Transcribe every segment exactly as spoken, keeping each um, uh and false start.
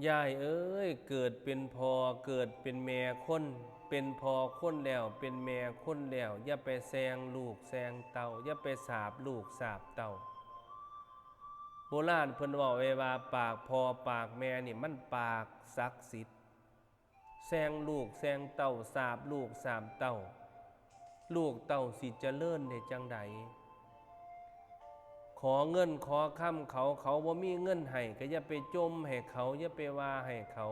ยายเอ้ย เกิดเป็นพ่อเกิดเป็นแม่คน เป็นพ่อคนแล้วเป็นแม่คนแล้ว อย่าไปแซงลูกแซงเต้า อย่าไปสาปลูกสาปเต้า โบราณเพิ่นเว้าไว้ว่าปากพ่อปากแม่นี่มันปากศักดิ์สิทธิ์ แซงลูกแซงเต้า สาปลูกสาปเต้า ลูกเต้าสิเจริญได้จั่งใด ขอเงินขอคำเขา เขาบ่มีเงินให้ ก็อย่าไปจ่มให้เขา อย่าไปว่าให้เขา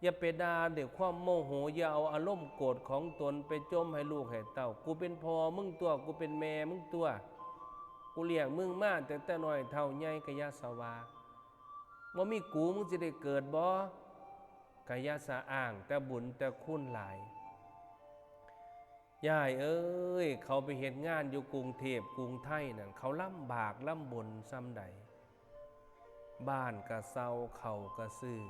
อย่าไปด่าด้วยความโมโห อย่าเอาอารมณ์โกรธของตนไปจ่มให้ลูกให้เต้า กูเป็นพ่อมึงตั๊ว กูเป็นแม่มึงตั๊ว กูเลี้ยงมึงมาตั้งแต่น้อยเฒ่าใหญ่ ก็อย่าสะว่า บ่มีกูมึงสิได้เกิดบ่ ก็อย่าสะอ้างแต่บุญแต่คุณหลาย ยายเอ้ย เขาไปเฮ็ดงานอยู่กรุงเทพฯกรุงไทยนั่น เขาลำบากลำบนส่ำใด บ้านก็เซา ข้าวก็ซื้อ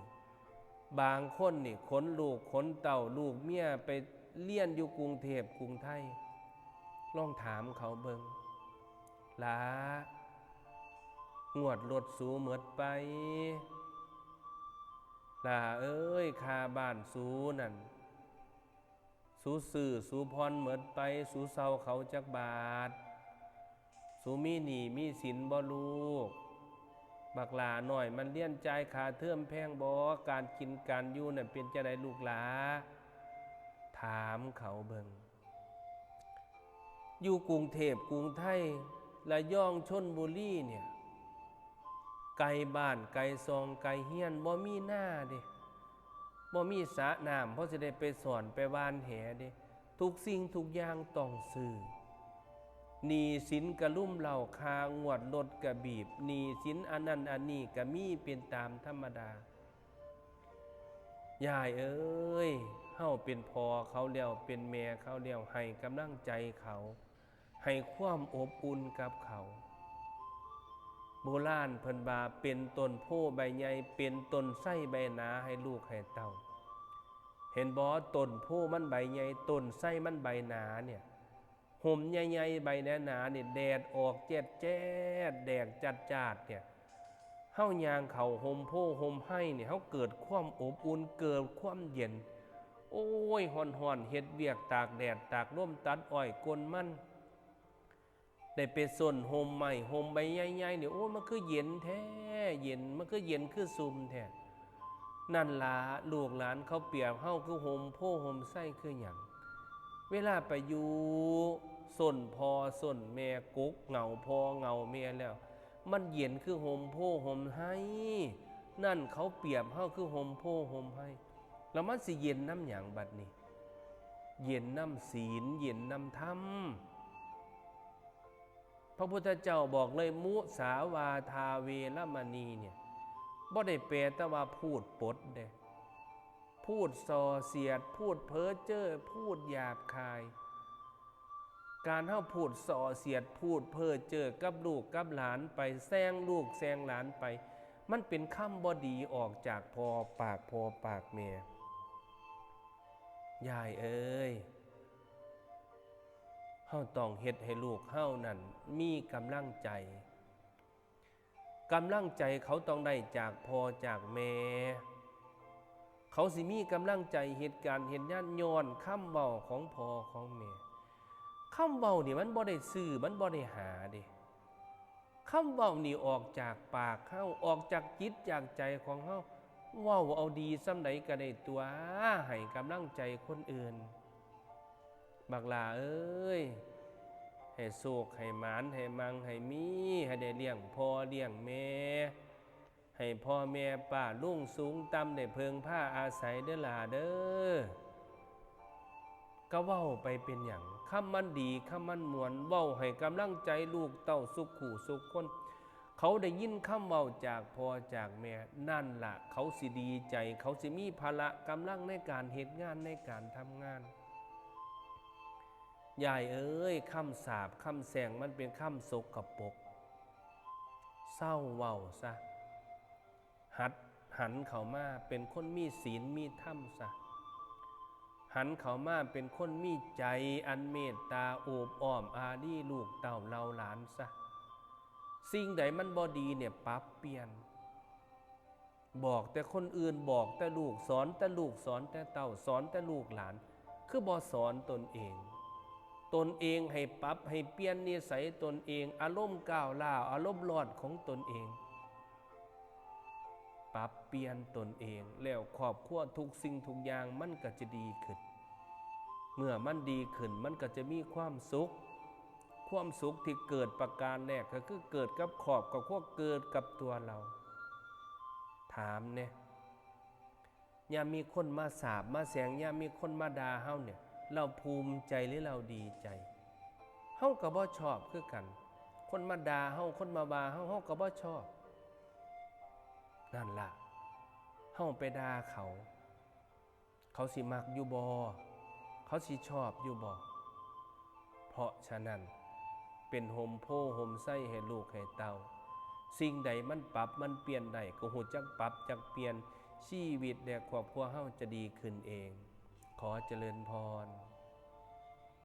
บางคนนี่ขนลูกขนเต้าลูกเมียไปเรียนอยู่กรุงเทพฯกรุงไทย ลองถามเขาเบิ่ง หล้า งวดรถสูหมดไป หล้าเอ้ย ค่าบ้านสูนั่น สูซื้อสูผ่อนหมดไป สูเซาเขาจักบาท สูมีหนี้มีสินบ่ลูก บักหล้าน้อยมันเรียนจ่ายค่าเทอมแพงบ่ การกินการอยู่นั่นเป็นจั่งใดลูกหล้า ถามเขาเบิ่ง อยู่กรุงเทพฯกรุงไทย ระยอง ชลบุรีเนี่ย ไกลบ้านไกลซองไกลเฮือน บ่มีนาเด้ บ่มีสระน้ำพอสิได้ไปสอนไปหว่านแหเด้ ทุกสิ่งทุกอย่างต้องซื้อ หนี้สินกะรุมเร้า ค่างวดรถกะบีบ หนี้สินอันนั้นอันนี้กะมีเป็นตามธรรมดา ยายเอ้ย เฮาเป็นพ่อเขาแล้ว เป็นแม่เขาแล้ว ให้กำลังใจเขา ให้ความอบอุ่นกับเขา โบราณเพิ่นว่าเป็นต้นโพใบใหญ่ เป็นต้นไทรใบหนาให้ลูกให้เต้า เห็นบ่ ต้นโพมันใบใหญ่ ต้นไทรมันใบหนาเนี่ย ฮ่มใหญ่ๆ ใบหนาๆ เนี่ย แดดออกแจ๊ดๆ แดดจ้าดๆ เนี่ย เฮาย่างเข้าฮ่มโพฮ่มไฮเนี่ย เฮาเกิดความอบอุ่น เกิดความเย็น โอ้ย ฮ้อนๆ เฮ็ดเวียกตากแดดตากลม ตัดอ้อยโกนมัน ได้ไปส้นฮ่มไม้ฮ่มใบใหญ่ๆ เนี่ย โอ้ย มันคือเย็นแท้ เย็น มันคือเย็นคือซุ่มแท้ นั่นล่ะ ลูกหลานเขาเปรียบเฮาคือฮ่มโพฮ่มไทรคือหยัง เวลาไปอยู่ส้นพ่อส้นแม่ กกเหง้าพ่อเหง้าแม่แล้ว มันเย็นคือฮ่มโพฮ่มไฮ นั่นเขาเปรียบเฮาคือฮ่มโพฮ่มไฮ แล้วมันสิเย็นนำหยังบัดนี้ เย็นนำศีล เย็นนำธรรม พระพุทธเจ้าบอกเลย มุสาวาทาเวรมณีเนี่ย บ่ได้แปลแต่ว่าพูดปดเด้ พูดส่อเสียด พูดเพ้อเจ้อ พูดหยาบคาย การเฮาพูดส่อเสียด พูดเพ้อเจ้อกับลูกกับหลานไป แซงลูกแซงหลานไป มันเป็นคำบ่ดีออกจากพ่อปากพ่อปากแม่ ยายเอ้ย เฮาต้องเฮ็ดให้ลูกเฮานั่นมีกำลังใจ กำลังใจเขาต้องได้จากพ่อจากแม่ เขาสิมีกำลังใจเฮ็ดการเฮ็ดงานย้อนคำเว้าของพ่อของแม่ คำเว้านี่มันบ่ได้ซื้อ มันบ่ได้หาเด้ คำเว้านี่ออกจากปากเฮา ออกจากจิตจากใจของเฮา เว้าเอาดีส่ำใดก็ได้ตั๊ว ให้กำลังใจคนอื่น บักหล้าเอ้ย ให้โชคให้หมาน ให้มั่งให้มี ให้ได้เลี้ยงพ่อเลี้ยงแม่ ให้พ่อแม่ป้าลุงสูงต่ำได้เพิ่งพาอาศัยเด้อหล้าเด้อ ก็เว้าไปเป็นหยัง คำมันดี คำมันม่วน เว้าให้กำลังใจลูกเต้าสุขคู่สุขคน เขาได้ยินคำเว้าจากพ่อจากแม่ นั่นล่ะ เขาสิดีใจ เขาสิมีพละกำลังในการเฮ็ดงาน ในการทำงาน ยายเอ้ย คำสาป คำแช่ง มันเป็นคำสกปรก เซาเว้าซะ หัด หันเข้ามาเป็นคนมีศีลมีธรรมซะ หันเข้ามาเป็นคนมีใจอันเมตตาโอบอ้อมอารีลูกเต้าเหล่าหลานซะ สิ่งใดมันบ่ดีเนี่ยปรับเปลี่ยน บอกแต่คนอื่น บอกแต่ลูก สอนแต่ลูก สอนแต่เต้า สอนแต่ลูกหลาน คือบ่สอนตนเอง ตนเองให้ปรับให้เปลี่ยนนิสัยตนเอง อารมณ์ก้าวร้าว อารมณ์ร้อนของตนเอง ปรับเปลี่ยนตนเอง แล้วครอบครัวทุกสิ่งทุกอย่างมันก็จะดีขึ้น เมื่อมันดีขึ้นมันก็จะมีความสุข ความสุขที่เกิดประการแรกก็คือเกิดกับครอบกับครัว เกิดกับตัวเรา ถามเนี่ย ยามมีคนมาสาปมาแช่ง ยามมีคนมาด่าเฮาเนี่ย เราภูมิใจหรือเราดีใจ เฮาก็บ่ชอบคือกัน คนมาด่าเฮา คนมาว่าเฮา เฮาก็บ่ชอบ นั่นล่ะ เฮาไปด่าเขา เขาสิมักอยู่บ่ เขาสิชอบอยู่บ่ เพราะฉะนั้น เป็นโฮมโพโฮมไซให้ลูกให้เต้า สิ่งใดมันปรับมันเปลี่ยนได้ก็ฮู้จักปรับจักเปลี่ยน ชีวิตและครอบครัวเฮาจะดีขึ้นเอง ขอเจริญพร